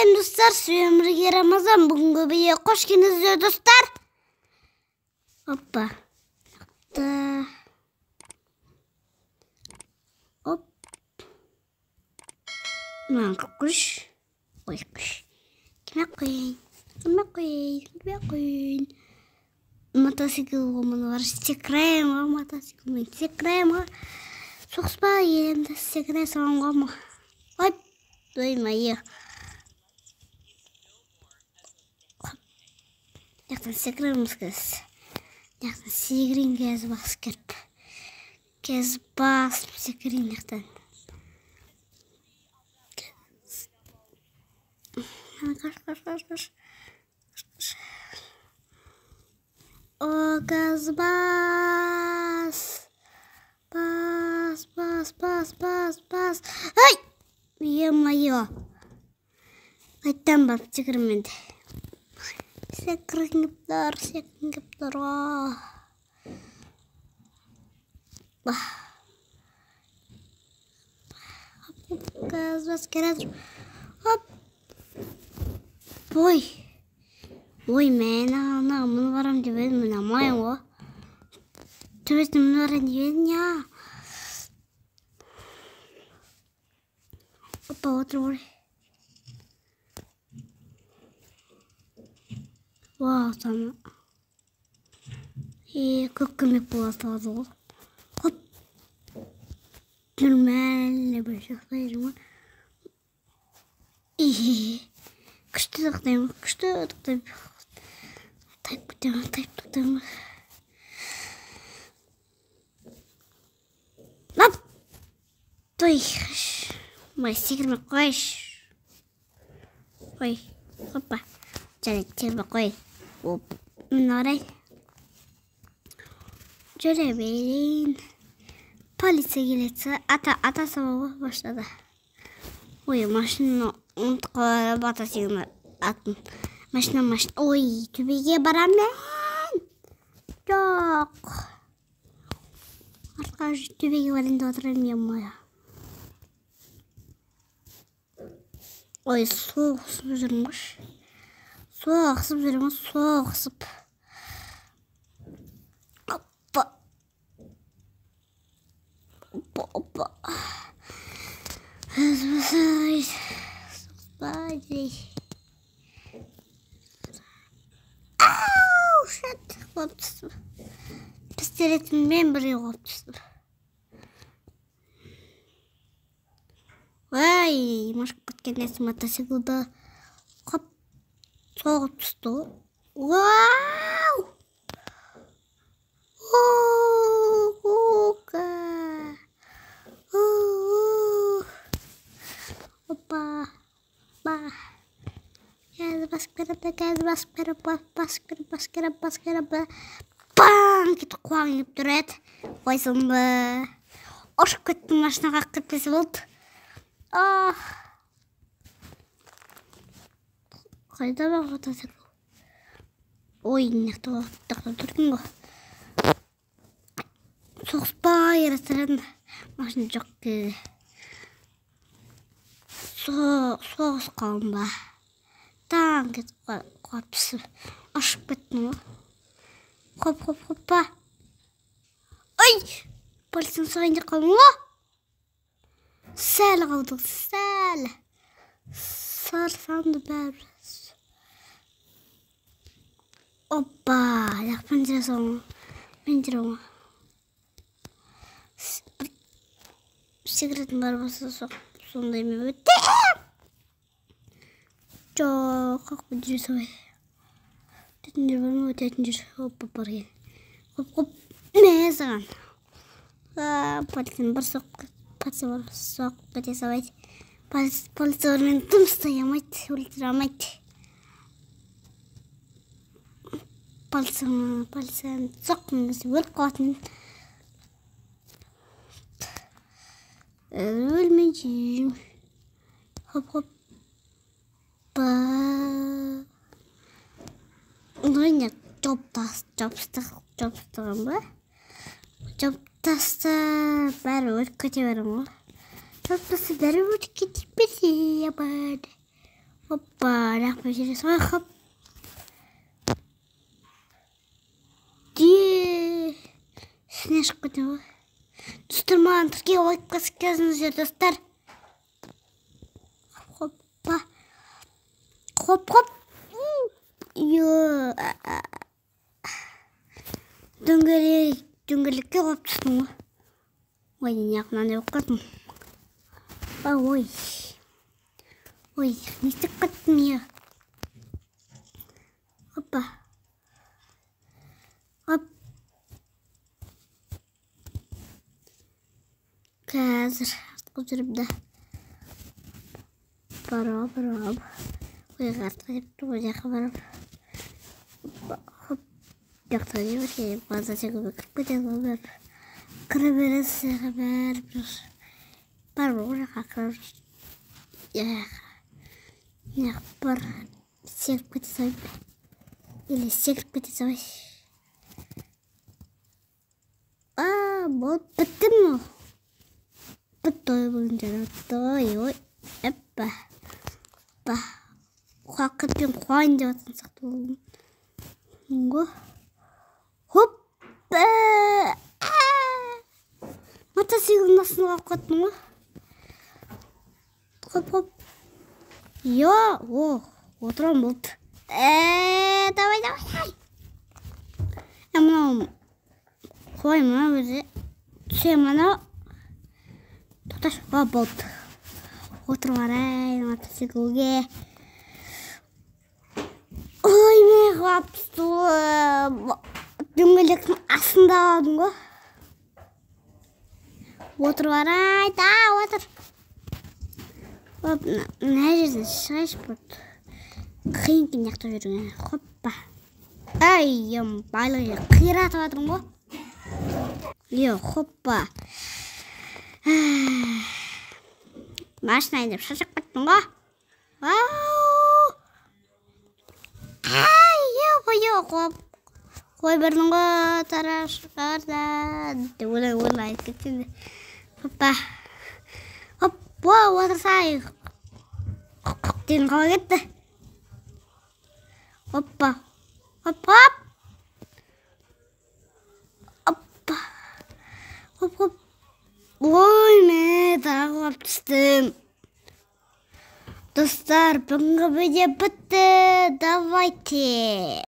Достар, сізбен бірге Рамазан. Бүгінгі видео қош келдіңіздер, достар. Опа. Оп. Мынаны қойш. Ой, қойш. Кіме қояйын? Кіме қояйын? Кіме қояйын? Мотоцикл мұны бар. Секірем ғой мотоциклмен. Секірем ғой. Соғыспа елімді секіре салам ғой. Ой, ой, моё. Яқтан секіреміз кез. Яқтан секірейін кез бас керіп. Кез басып секірейін яқтан. Қаш, қаш, қаш, қаш. О, газ бас. Бас, бас, бас, бас, бас. Ай! Е-мое. Қайттан барып секірем енді. Секіргім тұр, секіргім тұр. Газ бас келе. Хоп. Ой. Ой, мен ана мұны барам деп едім, міне алмаймын ғой. Төбесіне мұны барам деп едім, я. Опа, отыр ой. Вау, сана. Көп көмек бола салады ғой. Хоп. Нормально бір жақтай жүрмін. Күшті тоқтаймын, күшті тоқтаймын. Тайып кетемін, тайып тоқтаймын. Лап! Той, май, секірмей қойшы. Ой, опа. Жарайды, секірмей қой. Оп, мына қарай. Жүре берейін. Полиция келеді, ата сабауға баштады. Ой, машина ұмытып қалып ата атын. Машина, машина. Ой, төбеге барам мен. Жоқ. Артқа төбеге барайын деп отырамын, е-мое. Ой, соғысып жүрмін ғой. Соғысып жүрмін, соғысып. Опа. Опа, опа. Ау, шат, құлап түстім. Пистолетіммен бірге құлап түстім. Ой, машып кеткен нәрсе мотоциклді қап соғып түсті ғой. Вау! Опа, ба. Қазір басып келіп, қазір басып келіп, басып келіп, басып келіп, басып келіп. Баң! Кетіп құлағым келіп тұр еді. Қойсын ба. Ұшып кеттім, машинаға қақып кетсе болды. Ах. Қайда бар мотоцикл? Ой, мына жақта тұр екен ғой. Соғыспай ресторан машина жоқ кезде. Соғыс қалым ба. Таң кетіп құлап түсіп, ұшып кеттім ғой. Хоп, хоп, хоппа. Ой! Полицияны соғайын деп қалдым ғой. Сәл қалдық, сәл. Сарсанды бәрібір. Опа, аяқ пенжіре соғым. Пенжіре ғой. Сигаретім бар болса сондай мен өтем. Жоқ, қақ пенжіре солай. Өтетін жер бар ма? Өтетін жер. Опа, бар екен. Хоп, хоп. Мә саған. Полицияны бір соқ, полиция бар соғып кете салайды. Полиция мені дым ұстай алмайды, өлтіре алмайды. Полицияны соққым келсе өліп қалатын. Өлмей жүрмін. Хоп, хоп. Міне жауып тастаған ба? Жауып таста бәрі өліп кете беремін ғой. Жауып таста бәрі өліп кете береді. Хоп. Опа, лақпай жүре салайық. Хоп. Де. Үстіне шығып кеткен ғой. Достар, маған тіркеу лайк басып кетіңіздер, достар. Хоппа. Хоп, хоп. Йо. Дөңгелекке қойып түстім ғой. Ой, не мынандай болып қалдым. Ой. Ой, не істеп кеттім я? Опа. Оп. Қазір артқа жүріп да. Барып, барып. Ой, артқа жүріп, ол жаққа барып. Хоп. Жақта жүріп, мотоциклге кіріп кетеді ғой бәрі. Кіре бересіз бәрібір. Барып ол жаққа кіріп. Бар, секіріп кете салайын. Или секіріп кете салайын. А, болды, бітті ме? Бітті ой, бүгін жаратты. Ой, ой, әппа. Опа. Құлап қуайын деп жатқан сияқты болдым. Ғой. Хоп. Мотоциклдің астына қалып кеттім ғой. Хоп, хоп. Йо, о, отырам болды. Давай, давай. Мынау қой ма өзі? Түсе мынау. Тоқташы, о, болды. Отырып алайын мотоциклге. Ой, мен құлап түстім. Дөңгелектің астында қалдым ғой. Отырып алайын, да, отыр. Хоп, мына жерден шығайыншы болды. Қиын екен мына жақта жүрген. Хоппа. Ай, байлық қиратып жатырмын ғой. Е, хоппа. Машина айдап шаршап кеттім ғой. Ай, е, қой, қой бердің ғой, тарашқардан. Деп өлең айтып кетсем де. Хоппа. Хоп, отырсай. Деген қалай кетті? Оппа. Хоп, хоп. Оппа. Хоп, хоп. Ой, мен тағы құлап түстім. Достар, бүгінгі видео бітті. Давайте.